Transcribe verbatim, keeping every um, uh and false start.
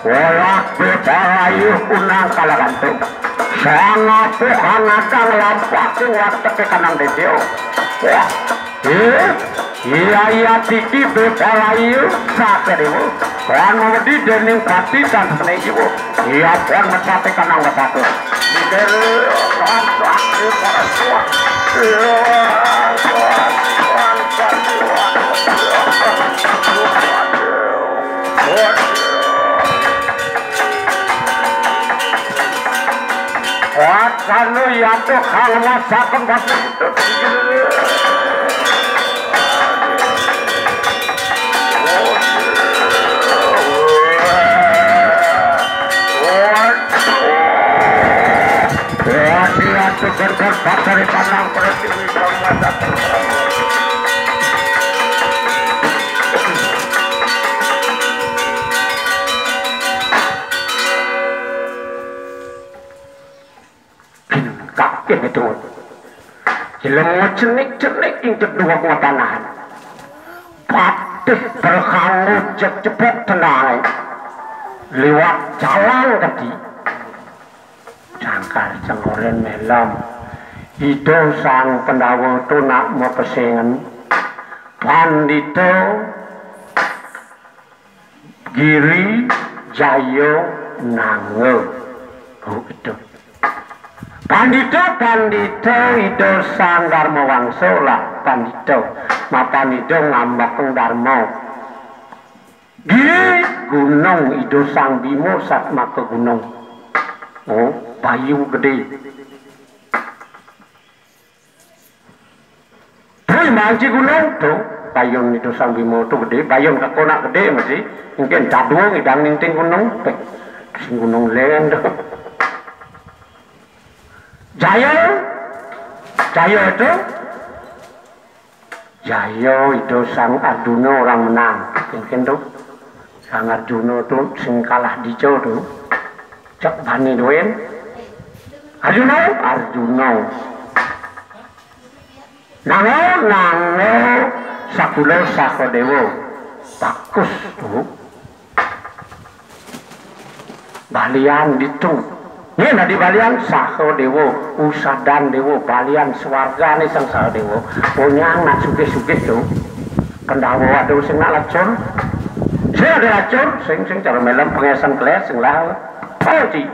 Welas Bebalayu kunang kalagantung. Sangapu angatang lampaking wateké kanang dédéo. Wah, eh, iya, iya tiki Bebalayu sakadéwa. Kan mawedi déning pati tan sené jiwa. Iya pun mecaté kanang wetata. Wasana yata kang masaken basa. Wadi atuh gerbang pasar panang pertiwi kang masaken. Kakek itu. Jelema cenik-cenik ing cedhak matanahan. Patih terkanggo jejebok tendangan. Liwat jalan tadi. Jangkar cengoren melem. Ida Sang Pandhawa tu nak mapesengen. Pandita Giri Jaya Nangga. Oh, itu. Pandita, pandita Ida Sang Dharma Wangsa lah pandita. Mapan Ida ngambekang dharma. Giri gunung Ida Sang Bima Satmaka Gunung. Oh, bayu gedé. Tui manci gunung tu, bayun Ida Sang Bima tu gedé, bayun kakonak gedé masih. Mungkin dadua ngidang ninting gunung, péh, sing gunung lén tu. Jaya, Jaya tu, Jaya Ida Sang Arjuna orang menang, mungkin tu. Sang Arjuna tu sing kalah dija tu. Cek bani duén. Arjuna, Arjuna. Nanggo, nanggo, sakula Sahadéwa. Bagus tu. Balian ditu. Yén dadi balian Sahadéwa, usadan déwa, balian swargané Sang Sahadéwa. Onyang nak sugih-sugih tu. Pandhawa ada sing nak lacur. Sing ada lacur, sing, sing cara melem pengésan kelés, sing lah. Oh, ci.